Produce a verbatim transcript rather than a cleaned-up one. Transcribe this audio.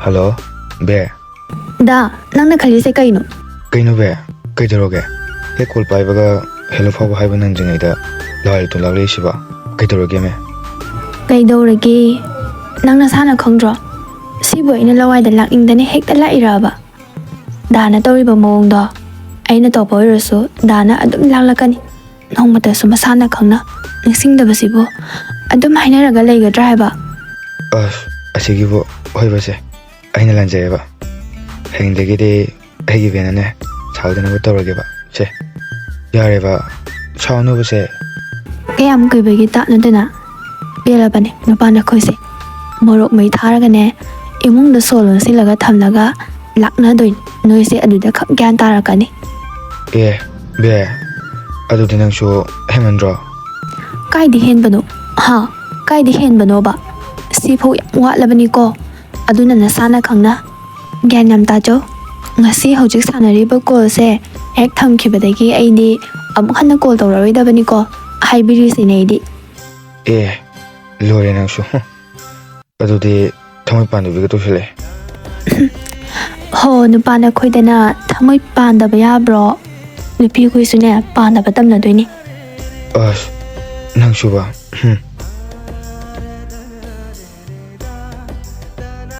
Hello, Bay. ꯗꯥ, ꯅꯪꯅ ꯈꯜꯂꯤꯁꯦ ꯀꯩꯅꯣ? ꯀꯩꯅꯣ ꯕꯦ? ꯀꯩꯗꯧꯔꯒꯦ? ꯍꯦꯛ ꯀꯣꯜ ꯄꯥꯏꯕꯒ "ꯍꯦꯜꯂꯣ" ꯐꯥꯎꯕ ꯍꯥꯏꯕ ꯅꯪꯗ꯭ꯔꯤꯉꯩꯗ ꯂꯋꯥꯏ ꯂꯨꯇꯣꯟ ꯂꯥꯛꯂꯛꯏꯁꯤꯕꯣ? ꯀꯩꯗꯧꯔꯒꯦ ꯃꯦ? ꯀꯩꯗꯧꯔꯒꯦ? ꯅꯪ ꯅꯁꯥꯅ ꯈꯪꯗ꯭ꯔꯣ? ꯁꯤꯕꯨ ꯑꯩꯅ ꯂꯋꯥꯏꯗ ꯂꯥꯛꯅꯤꯡꯗꯅ ꯍꯦꯛꯇ ꯂꯥꯛꯏꯔꯕ? ꯗꯥꯅ ꯇꯧꯔꯤꯕ ꯃꯑꯣꯡꯗꯣ ꯑꯩꯅ ꯇꯧꯕ ꯑꯣꯏꯔꯁꯨ ꯗꯥꯅ ꯑꯗꯨꯝ ꯂꯥꯛꯂꯛꯀꯅꯤ꯫ ꯅꯣꯡꯃꯇꯁꯨ ꯃꯁꯥꯅ ꯈꯪꯅ ꯅꯤꯡꯁꯤꯡꯗꯕꯁꯤꯕꯨ ꯑꯗꯨꯝ ꯍꯥꯏꯅꯔꯒ ꯂꯩꯒꯗ꯭ꯔꯥ ꯍꯥꯏꯕ? ꯑꯁ, ꯑꯁꯤꯒꯤꯕꯨ ꯑꯣꯏꯕꯁꯦ ꯑꯩꯅ ꯂꯥꯟꯖꯩꯌꯦꯕ꯫ ꯍꯌꯦꯡꯗꯒꯤꯗꯤ ꯑꯩꯒꯤ ꯕꯦꯅꯅꯦ ꯁꯥꯎꯗꯅꯕ ꯇꯧꯔꯒꯦꯕ꯫ ꯁꯦ, ꯌꯥꯔꯦꯕ, ꯁꯥꯎꯅꯨꯕꯁꯦ꯫ ꯀꯌꯥꯝ ꯀꯨꯏꯕꯒꯤ ꯇꯥꯛꯅꯗꯅ ꯄꯦꯜꯂꯕꯅꯦ ꯅꯨꯄꯥ ꯅꯈꯣꯏꯁꯦ꯫ ꯃꯣꯔꯣꯛ ꯃꯩ ꯊꯥꯔꯒꯅꯦ, ꯏꯃꯨꯡꯗ ꯁꯣ ꯂꯣꯟꯁꯤꯜꯂꯒ ꯊꯝꯂꯒ ꯂꯥꯛꯅꯗꯣꯏꯅꯤ꯫ ꯅꯣꯏꯁꯦ ꯑꯗꯨꯗ ꯈꯛ ꯒ꯭ꯌꯥꯟ ꯇꯥꯔꯛꯀꯅꯤ꯫ ꯑꯦ, ꯕꯦ, ꯑꯗꯨꯗꯤ ꯅꯪꯁꯨ ꯍꯦꯟꯃꯟꯗ꯭ꯔꯣ? ꯀꯥꯏꯗꯤ ꯍꯦꯟꯕꯅꯣ? ꯍꯥ? ꯀꯥꯏꯗꯤ ꯍꯦꯟꯕꯅꯣꯕ? ꯁꯤꯐꯥꯎ ꯌꯥꯝ ꯋꯥꯠꯂꯕꯅꯤꯀꯣ꯫ ꯑꯗꯨꯅ ꯅꯁꯥꯅ ꯈꯪꯅ ꯒ꯭ꯌꯥꯟ ꯌꯥꯝ ꯇꯥꯖꯧ꯫ ꯉꯁꯤ ꯍꯧꯖꯤꯛ ꯁꯥꯟꯅꯔꯤꯕ ꯀꯣꯜꯁꯦ ꯍꯦꯛ ꯊꯝꯈꯤꯕꯗꯒꯤ ꯑꯩꯗꯤ ꯑꯃꯨꯛ ꯍꯟꯅ ꯀꯣꯜ ꯇꯧꯔꯔꯣꯏꯗꯕꯅꯤꯀꯣ꯫ ꯍꯥꯏꯕꯤꯔꯤꯁꯤꯅꯦ ꯑꯩꯗꯤ꯫ ꯑꯦ, ꯂꯣꯏꯔꯦ ꯅꯪꯁꯨ꯫ ꯍꯨꯝ꯫ ꯑꯗꯨꯗꯤ ꯊꯃꯣꯏ ꯄꯥꯟꯗꯕꯤꯒ ꯇꯧꯁꯤꯜꯂꯛꯑꯦ꯫ ꯍꯣ, ꯅꯨꯄꯥ ꯅꯈꯣꯏꯗꯅ ꯊꯃꯣꯏ ꯄꯥꯟꯗꯕ ꯌꯥꯕ꯭ꯔꯣ? ꯅꯨꯄꯤꯈꯣꯏꯁꯨꯅꯦ ꯄꯥꯟꯗꯕ ꯇꯝꯅꯗꯣꯏꯅꯤ꯫ ꯑꯁ, ꯅꯪꯁꯨꯕ꯫ ꯍꯨꯝ꯫